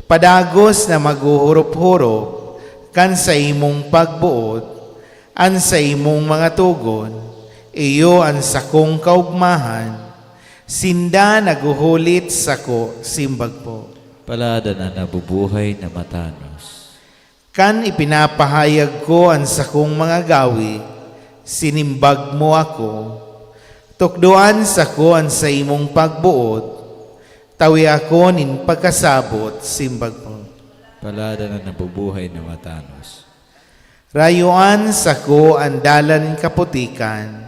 Padagos na maghuhurop-hurop kan saimong pagboot, an saimong mga togon, iyo an sakong kaogmahan. Sinda naghuhulit sako, simbag po. Paladan an nabubuhay na matanos. Kan ipinapahayag ko an sakong mga gawe, sinimbag mo ako. Tukdoan sako an saimong pagboot, tawi ako nin pagkasabot, simbag mo. Paladan an nabubuhay na matanos. Rayuan sako an dalan nin kaputikan,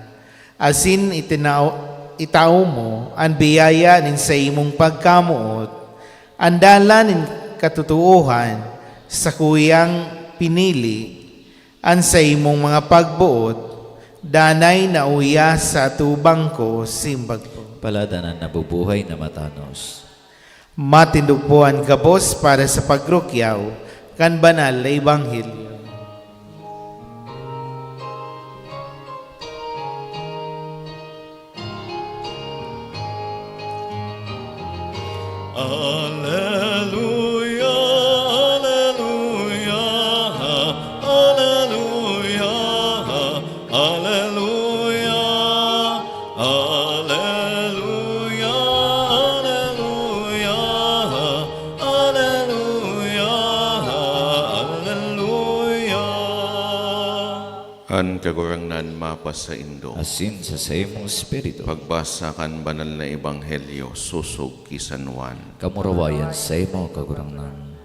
asin itinao, itao mo an biyaya nin saimong pagkamoot, an dalan nin katotoohan, sakuyang pinili, An saimong mga pagboot, danay na uya sa atubang ko, simbag po. Palad an nabubuhay na matanos. Matindog po an gabos para sa pagrukyaw kan banal na ebanghelyo. Aleluya, aleluya, aleluya, aleluya, aleluya, aleluya, aleluya, aleluya. An Kagurangnan mapasaindo. Asin sa saimong espiritu. Pagbasa kan Banal na Ebanghelyo sosog ki San Juan. Kamurawayan saimo, Kagurangnan.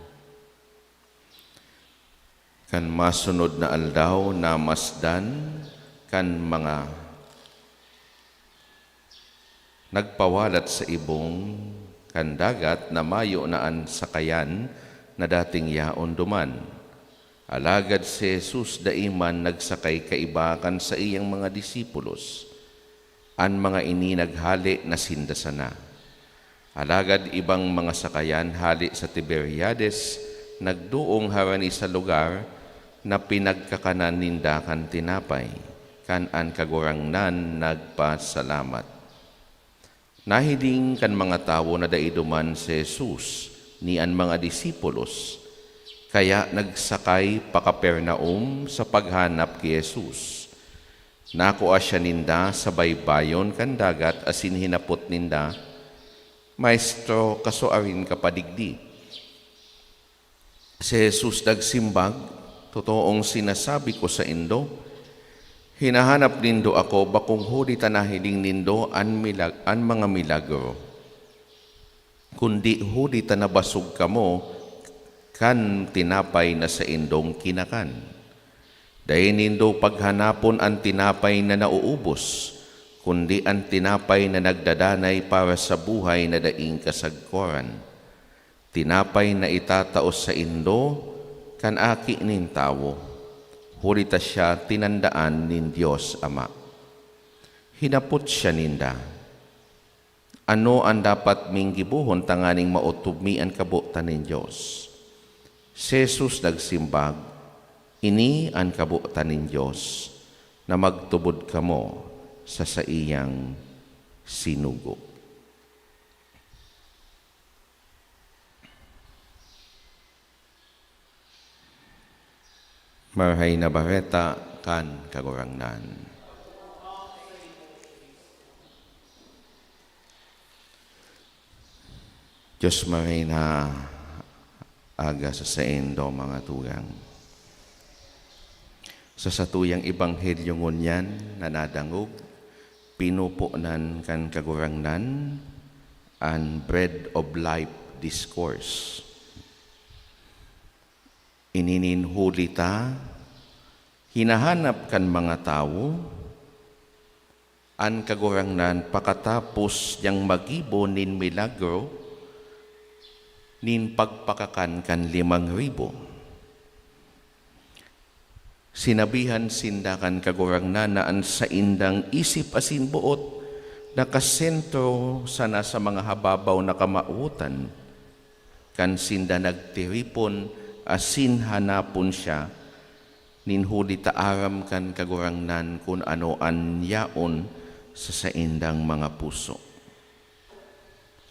Kan masunod na aldaw, namasdan kan mga nagpawalat sa ibong kan dagat na mayo na an sakayan na dating yaon duman. Alagad si Jesus dai man nagsakay kaiba kan saiyang mga disipulos. An mga ini naghale na sinda sana. Alagad ibang mga sakayan hale sa Tiberiades nagdoong harani sa lugar na pinagkakanan ninda kan tinapay, kan an Kagurangnan nagpasalamat. Nahiling kan mga tawo na dai duman si Jesus ni an mga disipulos, kaya nagsakay pa Capernaum sa paghanap ki Jesus. Nakua siya ninda sa baybayon kan dagat asin hinapot ninda, "Maestro, kasuarin ka pa digdi?" Si Jesus nagsimbag, "Totoong sinasabi ko saindo, hinahanap nindo ako bakong huli ta nahiling nindo an milag-, an mga milagro, kundi huli ta nabasog kamo kan tinapay na saindong kinakan. Dai nindo paghanapon an tinapay na nauubos, kundi an tinapay na nagdadanay para sa buhay na daing kasagkoran. Tinapay na itatao saindo kan Aki nin Tawo, huli ta siya tinandaan nin Dios Ama." Hinapot siya ninda, "Ano an dapat ming gibohon tanganing maotob mi an kabotan nin Dios?" Si Jesus nagsimbag, "Ini an kabotan nin Dios, na magtubod kamo sa saiyang sinugo." Marahay na Bareta kan Kagurangnan. Dios, marahay na aga sa saindo, mga tugang. Sa satuyang ebanghelyo ngunyan na nadangog, pinuponan kan Kagurangnan an Bread of Life Discourse. Ini nin huli ta hinahanap kan mga tawo an Kagurangnan pakatapos niyang magibo nin milagro nin pagpakakan kan limang ribo. Sinabihan sinda kan Kagurangnan na an saindang isip asin boot nakasentro sana sa mga hababaw na kamawotan. Kan sinda nagtiripon asin hanapon siya, nin huli ta aram kan Kagurangnan kun ano an yaon sa saindang mga puso.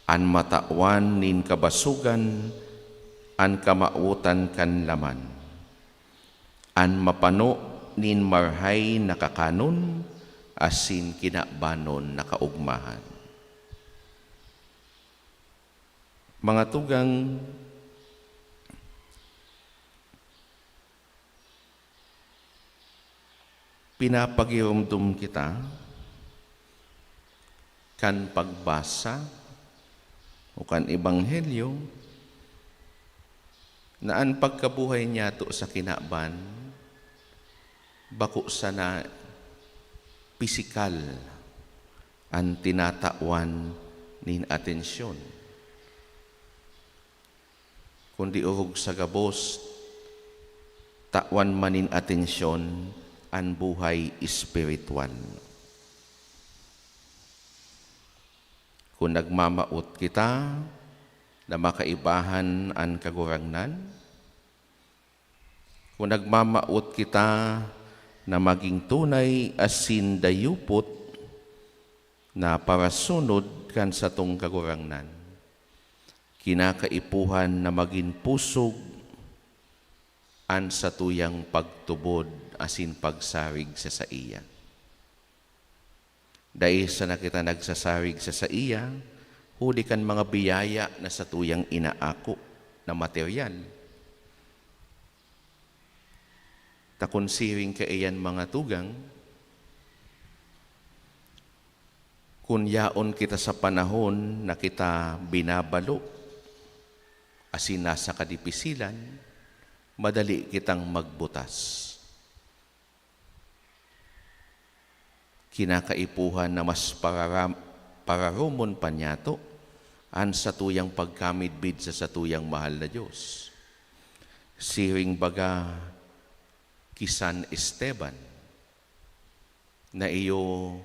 An matawan nin kabasogan, an kamawotan kan laman. An mapano nin marahay na kakanon asin kinabanon na kaogmahan. Mga tugang, pinapagiromdom kita kan pagbasa o kan ebanghelyo na an pagkabuhay niyato sa kinaban bako sana pisikal an tinatawan nin atensyon, kundi orog sa gabos Tawan man nin atensyon an buhay espiritual. Kun nagmamawot kita na makaibahan an Kagurangnan, kun nagmamawot kita na magin tunay asin dayupot na parasunod kan satong Kagurangnan, kinakaipuhan na magin pusog an satuyang pagtubod asin pagsarig sa saiya. Dai sana kita nagsasarig sa saiya huli kan mga biyaya na satuyang inaako na materyal. Ta kun siring kaiyan, mga tugang, kun yaon kita sa panahon na kita binabalo asin nasa kadipisilan, madali kitang magbutas. Kinakaipuhan na mas pararam-, pararomon pa niyato an satuyang pagkamidbid sa satuyang mahal na Dios. Siring baga ki San Esteban, na iyo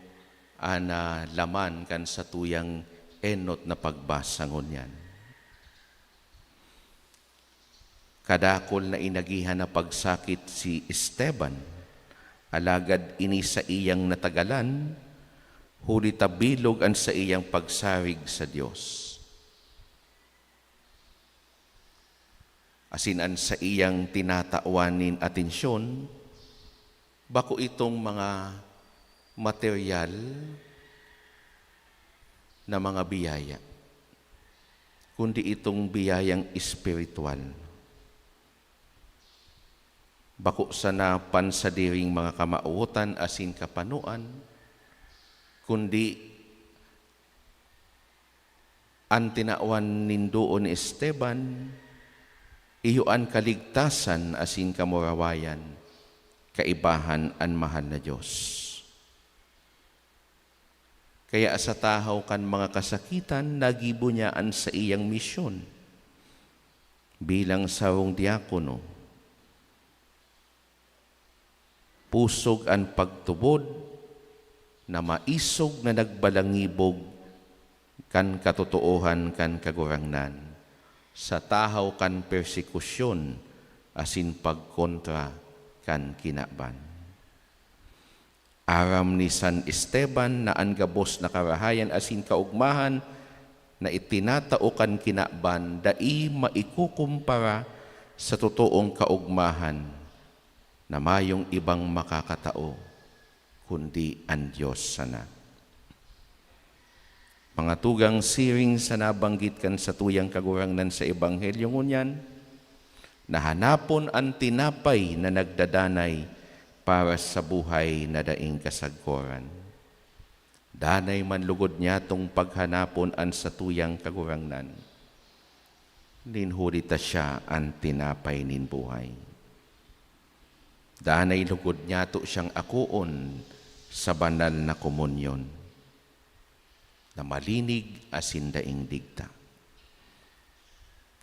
an, ah, laman kan satuyang enot na pagbasa ngunyan. Kadakul na inagihan na pagsakit si Esteban, alagad ini saiyang natagalan, huli ta bilog an saiyang pagsarig sa Dios. Asin an saiyang tinatawan nin atensyon, bako itong mga materyal na mga biyaya, kundi itong biyayang espiritual. Bako sana pansadiring mga kamawotan asin kapanoan, kundi an tinawan nin doon ni Esteban, iyo an kaligtasan asin kamurawayan, kaibahan an mahal na Dios. Kaya sa tahaw kan mga kasakitan, nagibo niya an saiyang misyon bilang sarong diakono. Pusog an pagtubod na maisog na nagbalangibog kan katotoohan kan Kagurangnan, sa tahaw kan persekusyon asin pagkontra kan kinaban. Aram ni San Esteban na an gabos na karahayan asin kaogmahan na itinatao kan kinaban dai maikukumpara sa totoong kaogmahan na mayong ibang makakatao, kundi an Dios sana. Mga tugang, siring sa nabanggit kan satuyang Kagurangnan sa Ebanghelyo ngunyan, nahanapon an tinapay na nagdadanay para sa buhay na daing kasagkoran. Danay man lugod niyatong paghanapon an satuyang Kagurangnan, nin huli ta siya an tinapay nin buhay. Danay lugod niyato siyang akoon sa banal na komunyon na malinig asin daing digta.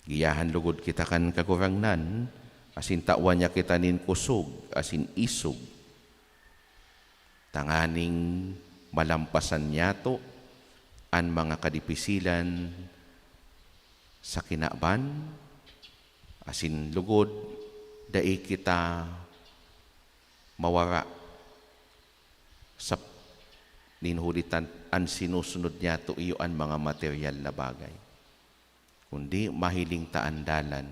Giyahan lugod kita kan Kagurangnan, asin tawan niya kita nin kusog asin isog, tanganing malampasan niyato an mga kadipisilan sa kinaban, asin lugod dai kita mawara sa nin huli ta an sinusunod niyato iyo an mga materyal na bagay, kundi mahiling ta an dalan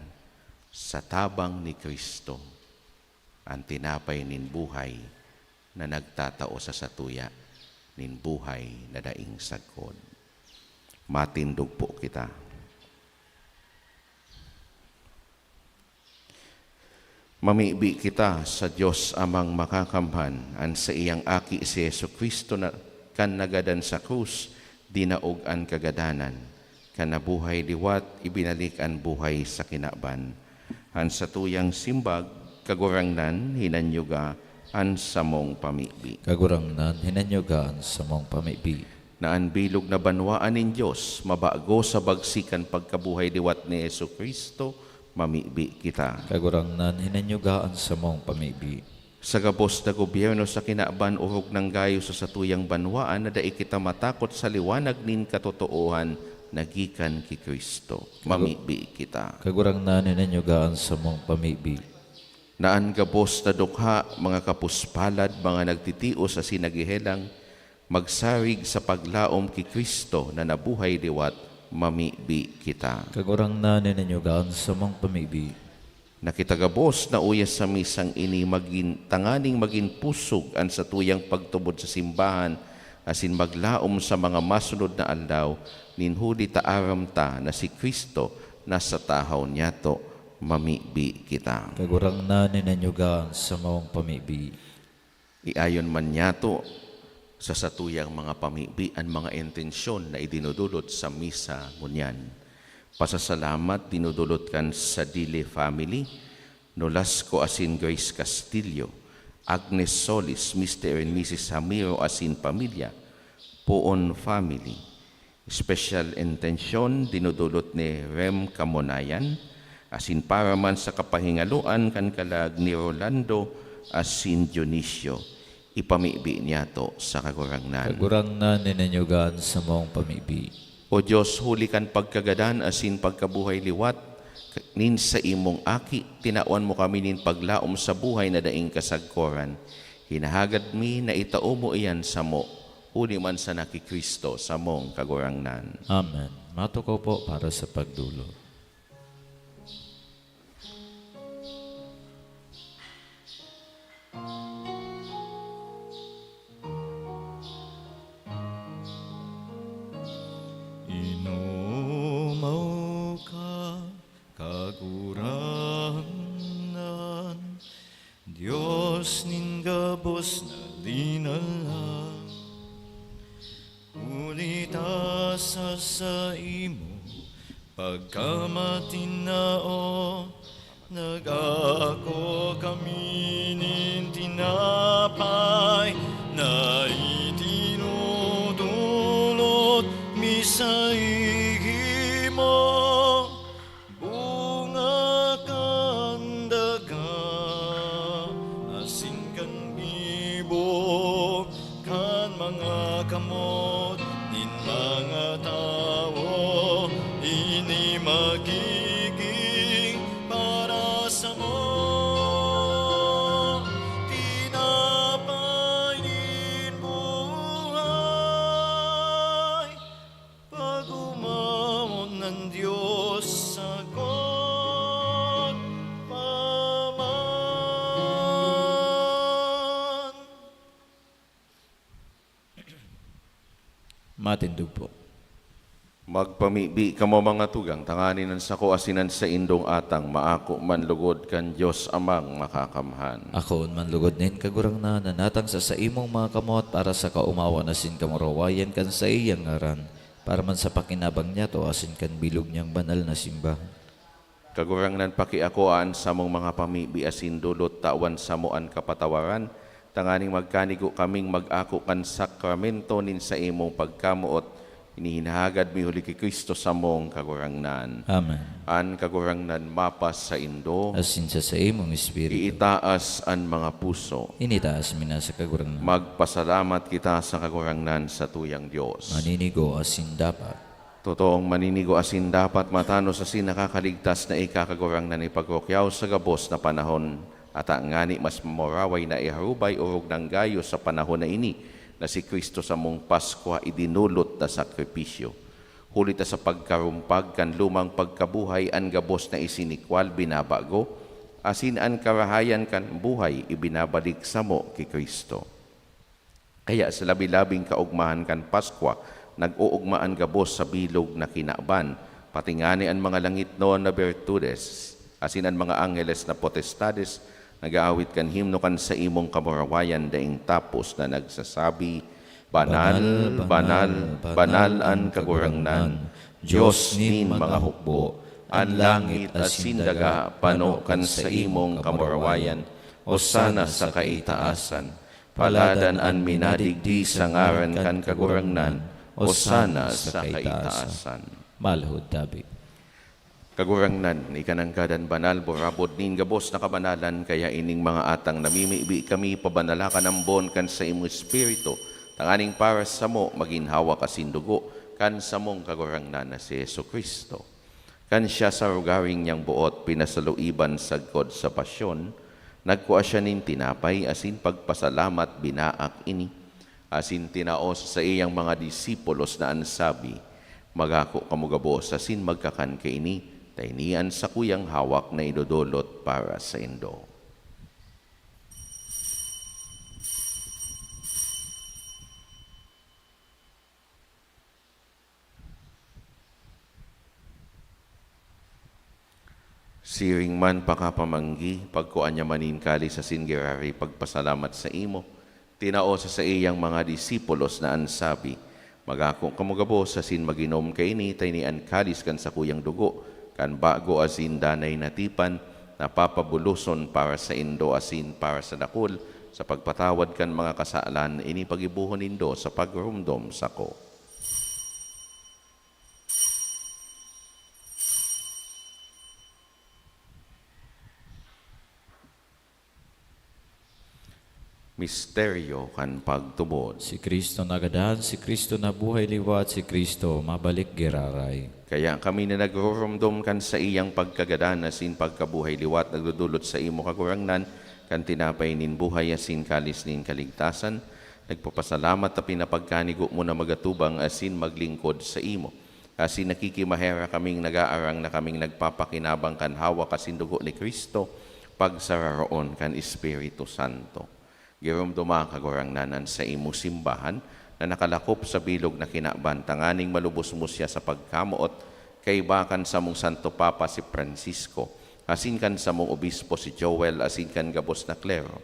sa tabang ni Cristo, an tinapay nin buhay na nagtatao sa satuya nin buhay na daing sagkod. Matindog po kita. Mamibi kita sa Dios Amang Makakamhan, an saiyang Aki si Jesu-Cristo na kan nagadan sa krus, dinaog an kagadanan, kan nabuhay liwat, ibinalik an buhay sa kinaban. An satuyang simbag, Kagurangnan, hinanyuga an samong pamibi. Kagurangnan, hinanyuga an samong pamibi. Na an bilog na banwaan nin Dios mabago sa bagsikan pagkabuhay liwat ni Jesu-Cristo, Mamibi kita. Kagurangnan, hinanyuga an samong pamibi. Sa gabos na gobyerno sa kinaban, orog nang gayo sa satuyang banwaan na dai kita matakot sa liwanag nin katotoohan na gikan ki Cristo. Kagu- Mamibi kita. Kagurangnan, hinanyuga an samong pamibi. Na an gabos na dukha, mga kapuspalad, mga nagtitios asin naghehelang, magsarig sa paglaom ki Cristo na nabuhay liwat, mamibi kita. Kagurangnan, hinanyuga an samong pamibi. Na kita gabos na uya sa misang ini magin, tanganing magin pusog an satuyang pagtubod sa simbahan asin maglaom sa mga masunod na aldaw, nin huli ta aram ta na si Cristo nasa tahaw niyato, mamibi kita. Kagurangnan, hinanyuga an samong pamibi. Iayon man niyato sa satuyang mga pamibi an mga intensyon na idinudulot sa misa ngunyan. Pasasalamat dinudulot kan Sadile family, Nolasco asin Grace Castillo, Agnes Solis, Mister and Missus Hamiro asin pamilya, Poon family. Espesyal intensyon dinudulot ni Rem Kamonayan, asin para man sa kapahingaloan kan kalag ni Rolando asin Dionisio, ipamibi niyato sa Kagurangnan. Kagurangnan, hinanyuga an samong pamibi. O Dios, huli kan pagkagadan asin pagkabuhay liwat, nin saimong Aki, tinawan mo kami nin paglaom sa buhay na daing kasagkoran. Hinahagad mi na itao mo iyan samo, huli man sana ki Cristo samong Kagurangnan. Amen. Matukaw po para sa pagdulo. Inomaw ka, Kagurangnan, Dios nin gabos na linala. Huli ta sa saimo pagkamatinao, nag-aako kami nin tinapay na itinudulot mi saimo. Bunga kan daga asin kan gibo kan mga kamot nin mga tawo, ini magigin para samo tinapay nin buhay. Pag-omawon an Dios sagkod pa man. Matindog po. Magpamibi kamo, mga tugang, tanganing an sako asin an saindong atang maako man lugod kan Dios Amang Makakamhan. Akoon man lugod nin Kagurangnan an atang sa saimong mga kamot para sa kaomawan asin kamurawayan kan saiyang ngaran. Para man sa pakinabang niyato asin kan bilog niyang banal na simbahan. Kagurangnan, pakiakoa an samong mga pamibi asin dulot, tawan samo an kapatawaran, tanganing magkanigo kaming mag-ako kan sakramento nin saimong pagkamoot, ini hinahagad mi huli ki Cristo samong Kagurangnan. Amen. An Kagurangnan mapasaindo. Asin sa saimong espiritu. Iitaas an mga puso. Initaas mi na sa Kagurangnan. Magpasalamat kita sa Kagurangnan, satuyang Dios. Maninigo asin dapat. Totoong maninigo asin dapat, matanos asin nakakaligtas na ika, Kagurangnan, ipagrukyaw sa gabos na panahon, ata ngani mas mamuraway na iharubay orog nang gayo sa panahon na ini, na si Cristo samong Paskwa, idinulot na sakripisyo. Huli ta sa pagkarumpag kan lumang pagkabuhay, an gabos na isinikwal binabago, asin an karahayan kan buhay ibinabalik samo ki Cristo. Kaya sa labi-labing kaogmahan kan Paskwa, nag-oogma an gabos sa bilog na kinaban, pati ngani an mga langitnon na bertudes, asin an mga angheles na potestades, nag-aawit kan himno kan saimong kamurawayan daing tapos na nagsasabi, "Banal, banal, banal an Kagurangnan, Dios nin mga hukbo. An langit asin daga pano kan saimong kamurawayan. Osana sa kaitaasan. Paladan an minadigdi sa ngaran kan Kagurangnan. Osana sa kaitaasan." Malhod tabi. Kagurangnan, ika nanggadan banal, burabod nin gabos na kabanalan, kaya ining mga atang namimibi kami, pabanala kan ambon kan saimong Espiritu, tanganing para samo magin hawak asin dugo kan samong Kagurangnan na si Jesu-Cristo. Kan siya sa rogaring niyang boot pinasaluiban sagkod sa pasyon, nagkua siya nin tinapay asin pagpasalamat, binaak ini, asin tinao sa saiyang mga disipulos na an sabi, "Magako kamo gabos asin magkakan kaini, ta ini an sakuyang hawak na idodolot para saindo." Siring man pakapamanggi, pagkua niya man nin kalis asin giraray pagpasalamat saimo, tinao sa saiyang mga disipulos na an sabi, "Magako kamo gabos asin mag-inom kaini, ta ini an kalis kan sakuyang dugo, kan bago asin danay na tipan, na papabuloson para saindo asin para sa dakul, sa pagpatawad kan mga kasalan. Ini paggibohon nindo sa pagromdom sako." Misteryo kan pagtubod. Si Cristo nagadan, si Cristo nabuhay liwat, si Cristo mabalik giraray. Kaya kami na nagruromdom kan saiyang pagkagadan asin pagkabuhay liwat, nagdodolot saimo, Kagurangnan, kan tinapay nin buhay asin kalis nin kaligtasan, nagpapasalamat ta pinapagkanigo mo na magatubang asin maglingkod saimo. Asin nakikimaherak kaming nagaarang na kaming nagpapakinabang kan hawak asin dugo ni Cristo, pagsararoon kan Espiritu Santo. Giromdoma, Kagurangnan, an saimo simbahan na nakalakop sa bilog na kinaban, tanganing malubos mo siya sa pagkamoot, kaiba kan samong Santo Papa si Francisco, asin kan samong obispo si Joel, asin kan gabos na klero.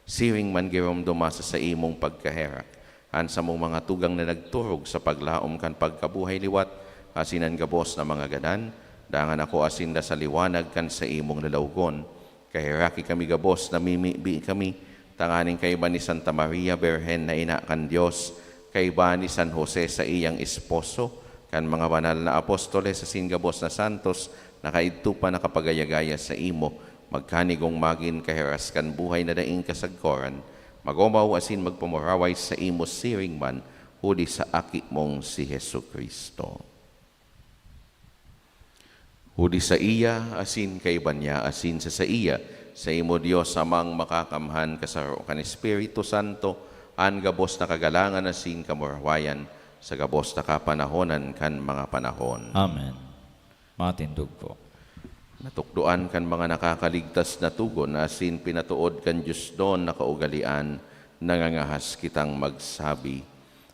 Siring man giromdoma sa saimong pagkaherak an samong mga tugang na nagturog sa paglaom kan pagkabuhay liwat, asin an gabos na mga gadan, dangan akua sinda sa liwanag kan saimong lalawogon. Kaheraki kami gabos, namimibi kami, tanganing kaiba ni Santa Maria Birhen na ina kan Dios, kaiba ni San Jose saiyang esposo, kan mga banal na apostoles asin gabos na santos na kaidto pa nakapagaya-gaya saimo, magkanigong magin kaheras kan buhay na daing kasagkoran, mag-omaw asin magpamuraway saimo siring man huli sa Aki mong si Jesu-Cristo. Huli saiya, asin kaiba niya, asin sa saiya, saimo, Dios Amang makakamhan, kasaro kan Espiritu Santo, an gabos na kagalangan asin kamurawayan, sa gabos na kapanahonan kan mga panahon. Amen. Matindog po. Natukdoan kan mga nakakaligtas na togon asin pinatood kan diosnon na kaugalean, nangangahas kitang magsabi,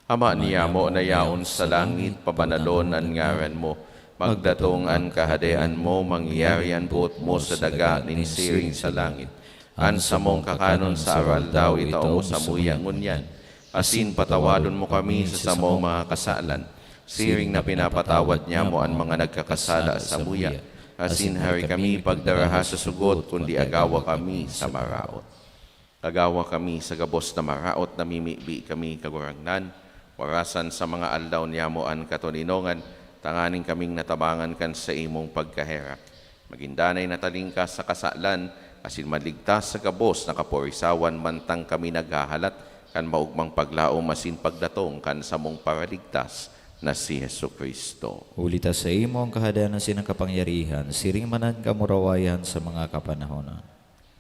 Ama niyamo na yaon sa langit, pabanalon an ngaran mo. Magdatong an kahadean mo, mangyari an boot mo sa daga nin siring sa langit. An samong kakanon sa aroaldaw itao mo samuya ngunyan. Asin patawadon mo kami sa samong mga kasalan, siring na pinapatawad nyamo an mga nagkakasala samuya. Asin hari kami pagdaraha sa sugot, kundi agawa kami sa maraot. Agawa kami sa gabos na maraot, namimibi kami, Kagurangnan, warasan sa mga aldaw niyamo an katoninongan, tanganing kaming natabangan kan saimong pagkaherak. Magin danay na talingkas sa kasalan, asin maligtas sa gabos na kaporisawan, mantang kami naghahalat kan maogmang paglaom asin pagdatong kan samong Paraligtas na si Jesu-Cristo. Huli ta saimo an kahadean asin an kapangyarihan, siring man an kamurawayan sa mga kapanahonan.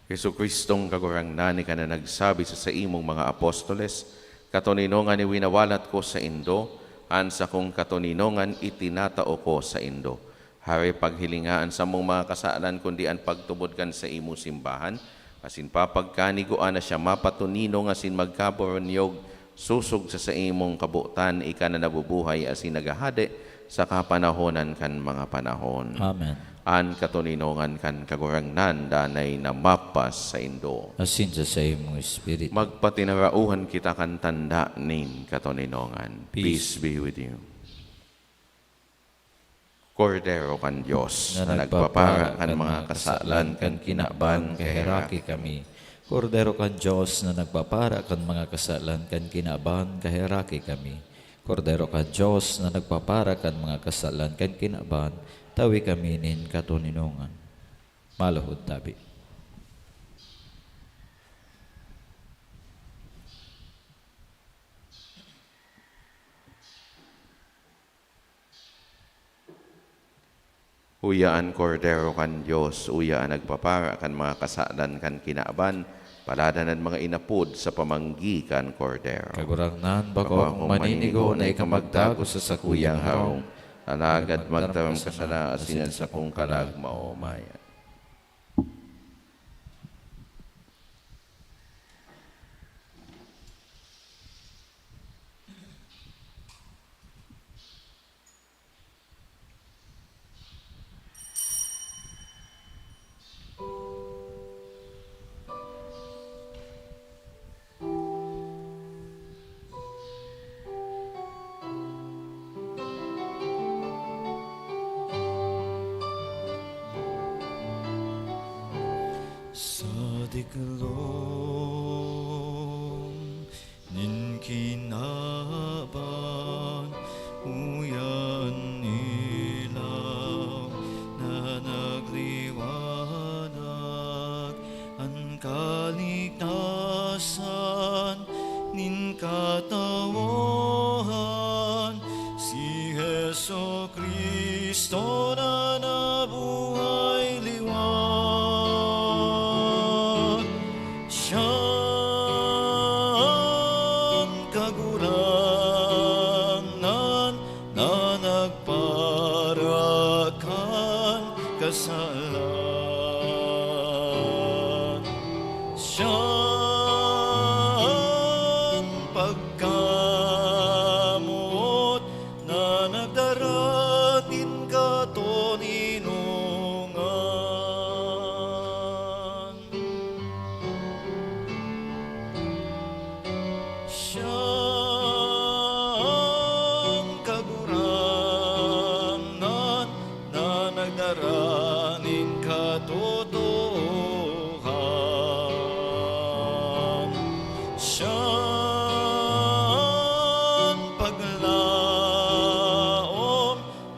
Jesu-Cristong Kagurangnan, ika na nagsabi sa saimong mga apostoles, "Katoninongan iwinawalat ko saindo, an sakong katoninongan itinatao ko saindo." Hari, paghilinga an samong mga kasalan, kundi an pagtubod kan saimong simbahan, asin papagkanigoan na siya mapatoninong asin magkaboronyog, sosog sa saimong kabotan, ika na nabubuhay asin naghahade sa kapanahonan kan mga panahon. Amen. An katoninongan kan Kagurangnan danay na mapasaindo. Asin sa saimong espiritu. Magpatinarauhan kita kan tanda nin katoninongan. Peace. Peace be with you. Kordero kan Dios, na nagpapara kan mga kasalan kan kinaban, kaheraki kami. Kordero kan Dios, na nagpapara kan mga kasalan kan kinaban, kaheraki kami. Kordero kan Dios, na nagpapara kan mga kasalan kan kinaban, Tawi kami nin katoninongan. Maluhod tabi. Uya an Kordero kan Dios, uya an nagpapara kan mga kasalan kan kinaban, paladan an mga inapod sa pamanggi kan Kordero. Kagurangnan, bako akong maninigo na ika magtago sa sakuyang harong, alagad magtaram ka sana asin an sakong kalag maomayan. Sa diklom nin kinaban, uya an ilaw na nagliwanag, an kaligtasan nin katawohan, si Jesu-Cristo na nabuhay liwat. Siya an Kagurangnan na nagpara kan kasalan. Siya an pagkamoot na nagdara nin katoninongan. Siya an Kagurangnan na nagdara nin katotoohan. Siya an paglaom,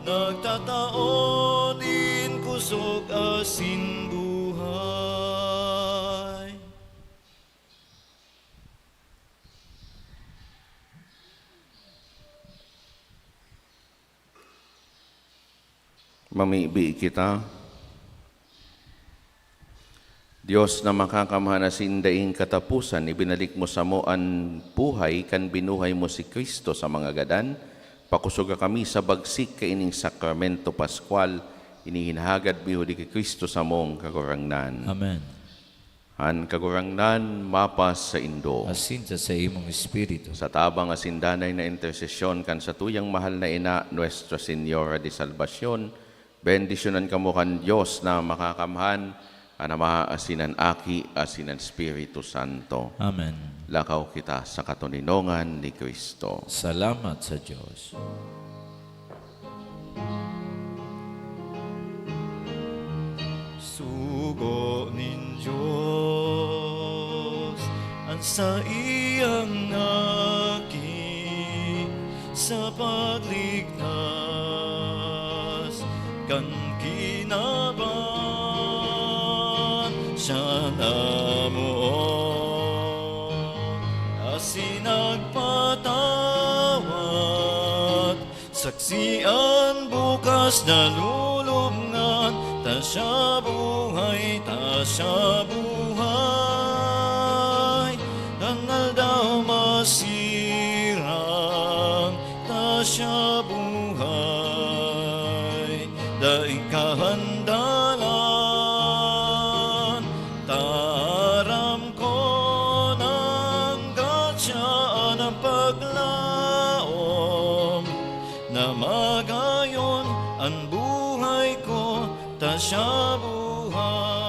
nagtatao nin kusog asin buhay. Mamibi kita. Dios na makakamhan asin daing kataposan, ibinalik mo samo an buhay kan binuhay mo si Cristo sa mga gadan. Pakusoga kami sa bagsik kaining Sakramento Pascual, ini hinahagad mi huli ki Cristo samong Kagurangnan. Amen. An Kagurangnan mapasaindo. Asin sa saimong espiritu. Sa tabang asin danay na intersesyon kan satuyang mahal na Ina, Nuestra Señora de Salvacion, bendisyonan kamo kan Dios na Makakamhan, an Ama asin an Aki asin an Espiritu Santo. Amen. Lakaw kita sa katoninongan ni Cristo. Salamat sa Dios. Sugo nin Dios an saiyang Aki sa pagligtas kan kinaban. Siya namoot asin nagpatawad, saksi an bukas nalulubngan. Ta siya buhay, ta siya buhay, kan aldaw masirang, ta siya buhay, daing kahandalan. Ta aram ko na hanggat siya an paglaom, na magayon an buhay ko, ta siya buhay.